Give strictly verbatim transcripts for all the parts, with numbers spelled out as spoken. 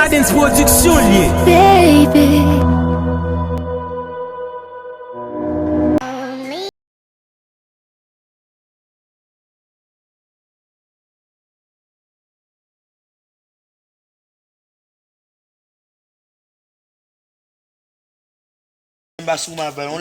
Adens Production li ye. Baby. Anba sou m avè yon.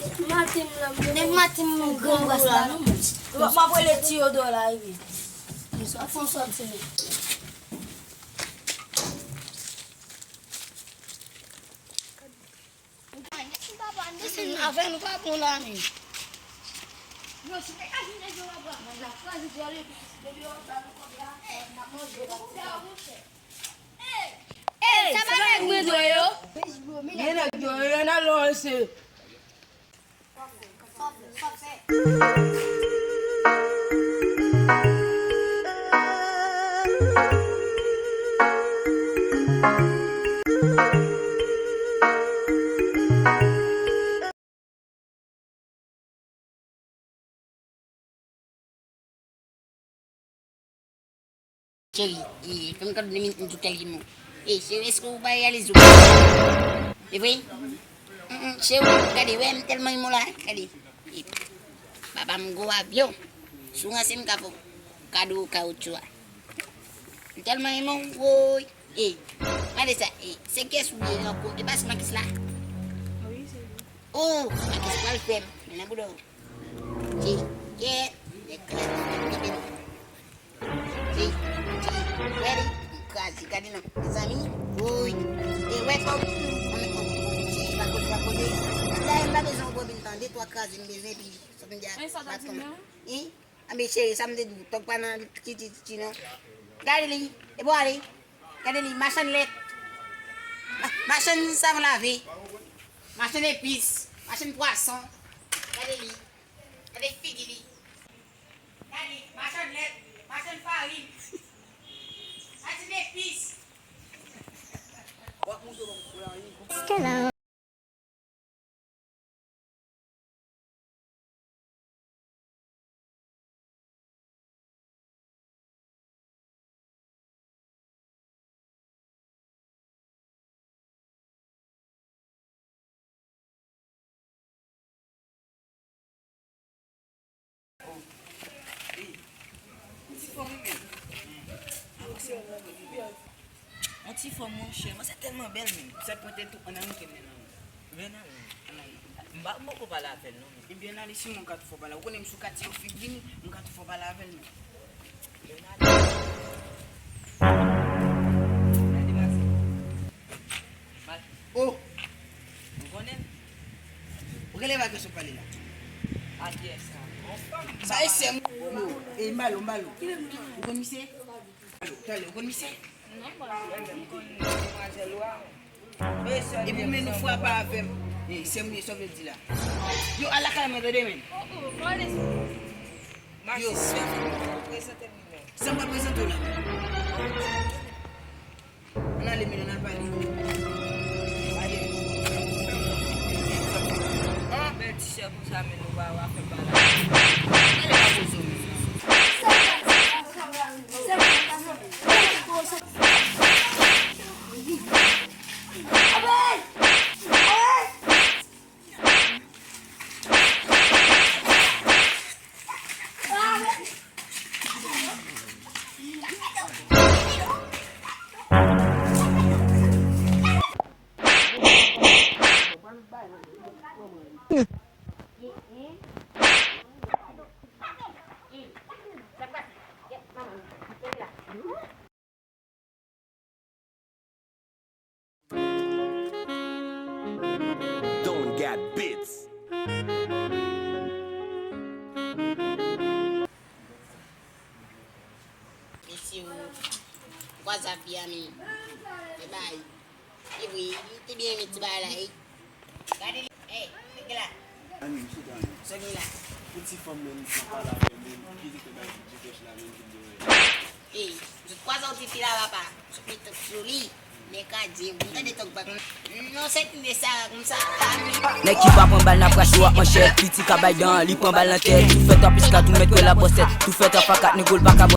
Nèg maten m nan, nèg maten m nan, gran bras la non. M ap rele Tiyodò la epi. Misye ap fè yon sòti men. Avè nou pa bon la menm. Ey, sa pa nèg mwen dwe yo? Men nèg yo, yo nan lò se. Cheri, e, fè m kado de minit m di w kèlke mo. E, cheri, èske ou pa reyalize w? E vre? Mm, mm, cheri, gade, wè, m tèlman renmen w la, gade. E, papa m gwo avyon. Si w ranse m ka fè w kado kawotchou a. M tèlman renmen w, woy. E, gade sa, e, se kiyès ou ye ankò? E pa se Makis la? Wi, se li. Oh, Makis pral fè m. Men nan bouda w. Ti, kè, nèg la, kenbe m. Ti, ti, wè li, m kraze, gade non. Mezanmi, woy. E wè kòb, mwen, mwen, mwen, ti, pa koze, pa koze. Dayè, m pa bezwen w bobin tan, de twa kraze m bezwen, epi sot m di a. E sa w ta di m nan? Wi. Anben cheri, sa m te di w, tòg pa nan ti, ti, ti, ti, non. Gade li, e bò a li. Gade li, machann lèt. Ma-, machann savon lave. Machann epis, machann pwason. Gade li. Gade figi li. Gade, machann lèt, machann farin, machann epis. W ap monte w ap wè anyen. Yon ti fanm, monchè, mwen se tèlman bèl menm. Sa pwente tou, ann al montre m nan. Men nan, men nan. M pa, m poko pale avè l non. Ebyen, n ale sinon, m ka tou fò pale. Ou konnen m sou katye yo fin vini, m ka tou fò pale avè l non. Men nan. Gade pase. Mal. Oh! Ou konnen l? Ou genlè pa gen sou pale la. Adyè sa. Yon fanm. Sa e sè m. Yo, e m ba l, m ba l. Ou konn misye? Talè, ou konn misye? Non, m pa konn. Mwen menm, m konn demwazèl ou a. Epi ou menm nou frape avè m. E, sè m ye, sa w vle di la? Yo, al lakay mwen, tande men. Oh, oh, m ale sou. Yo. Mache sè m, prezante m li menm. Sa m pa prezante w la? Ann ale, men ann al pale. Ale. An, bèl ti sè konsa, men nou pa, pa fè bagay. Ale pa poze w, men. Don got beats. Mesye o, kwaze avyon an, men. E bay. E vre, m te byen renmen ti bagay la, wi. Gade li. Ey, nèg la. Ani, chita, ani. Sa gen la? Pou ti fanm nan, m pale avè l, men, ki te fè bay ti jifèch la, men, ki te wè. Ey, m sot kwaze yon ti fi la, papa. M sot met sou li. Mèkredi, ou tande tòk bak. Non, se tande sa, konsa. Nèg ki pa pran bal nan pras yo ak manchèt. Piti ka bay dan, li pran bal nan tèt. Tou fèt a pis ka tou mèt kwè la bòsèt. Tou fèt a fakat, nèg yo l pa ka bò.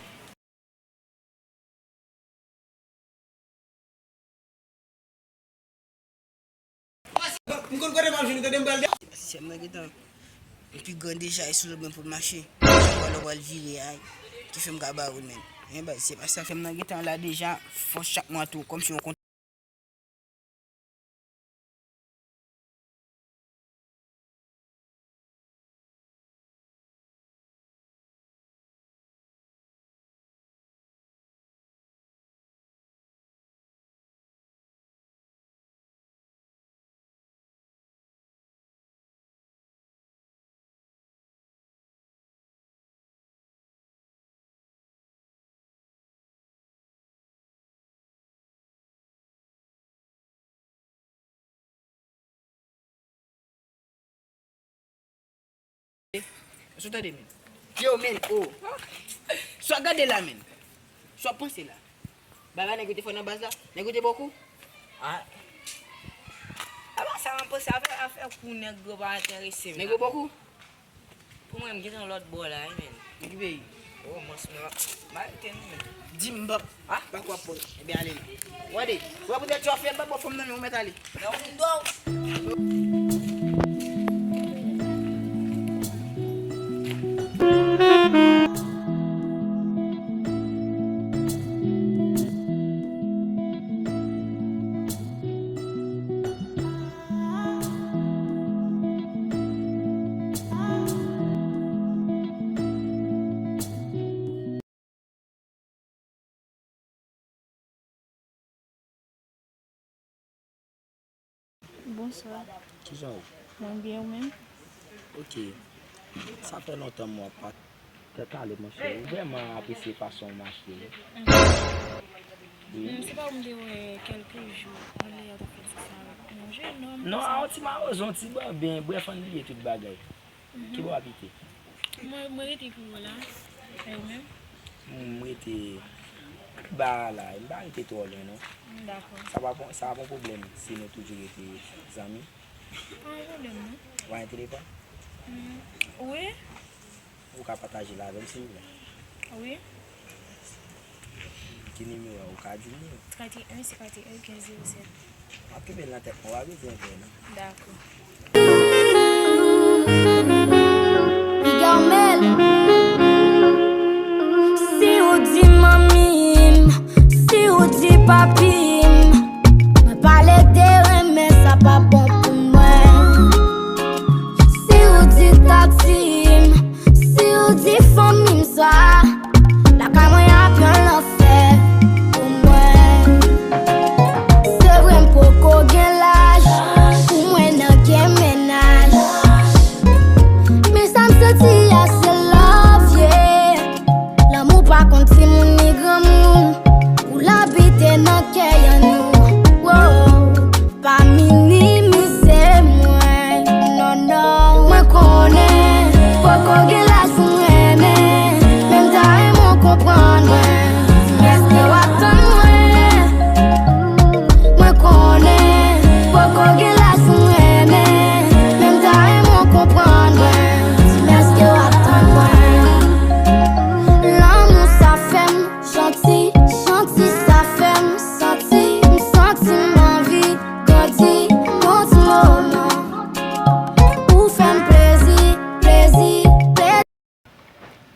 M konn kote m ap jwenn, ou tande m pral de. Sè m nan gentan pi gran deja, e sou lòt men pou l mache. Sa pral, pral vire, ay. Ki fè m ka bare w, men. Men baz, se pa sa, sè m nan gentan la deja, fòs chak mwa tou, kòmsi yon kont. Èske w tande, men? Yo, men, o. Sa w gade la, men. Sa w panse la. Bagay nèg yo te fè nan baz la. Nèg yo te ba w kou? Ah. Apa sa m ap panse afè, afè kou nèg yo pa enterese m. Nèg yo ba w kou? Pou mwen, m gentan lòt bò la, wi, men. Nan ki peyi? O, mwen, m ap, m ap rete, non, men. Di m, m p ap, ah, pa kwa pon. Ebyen, ale. W ade, w ap poutèt chofè, m p ap ba w fanm nan, men ou mèt ale. Non, m dò. Bonswa. Kijan w? Mwen byen, ou menm? Ok. Sa fè lontan m wè w ap pa tèt ale, monchè. M vrèman apresye fason w mache, wi. Mhm. Wi. Mm, se pa ou m te wè kèlke jou, anlè a t ap fè ti sa avèk yon jennonm. Non, a yon ti mawozo, yon ti banben, brèf, ann bliye tout bagay. Mhm. Ki bò w abite? Mwen, mwen rete pi wo la. E ou menm? M rete pi ba a la. M pa rete twò lwen, non. Dakò. Sa pa pon, sa pa pon pwoblèm si nou toujou rete zanmi? Pa yon pwoblèm, non. Ou pa gen telefòn? Mm, wi. Ou ka pataje l avè m, silvouplè? Wi. Ki nimewo a? Ou ka di m li? Trente et un cinquante et un quinze zéro sept. M ap kenbe l nan tèt mwen, w pa bezwen pè, non. Dakò. Piga w mèl. Si ou di manmi m, si ou di papi m, mwen pale de renmen, sa pa bon pou mwen. Si ou di tati m, si ou di fanmi m sa, lakay mwen ap yon lanfè pou mwen. Se vre m poko gen laj pou mwen nan gen mennaj, men sa m santi a se love, yeah. Lanmou pa konn timoun ni granmoun, pou l abite nan kè an nou. Wow. Pa minimize mwen, non, non. Mwen konnen poko gen laj pou m renmen, men m ta renmen w konprann mwen. Èske w ap tann mwen? Mwen konnen poko gen laj pou m renmen, men m ta renmen w konprann mwen. Èske w ap tann mwen? Lanmou sa fè m Janti, janti, sa fè m santi, m santi m anvi grandi yon ti moman. Ou fè m plezi, plezi, plezi.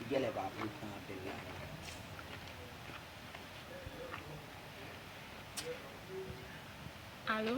Li genlè pa vle pran apèl la. Alo?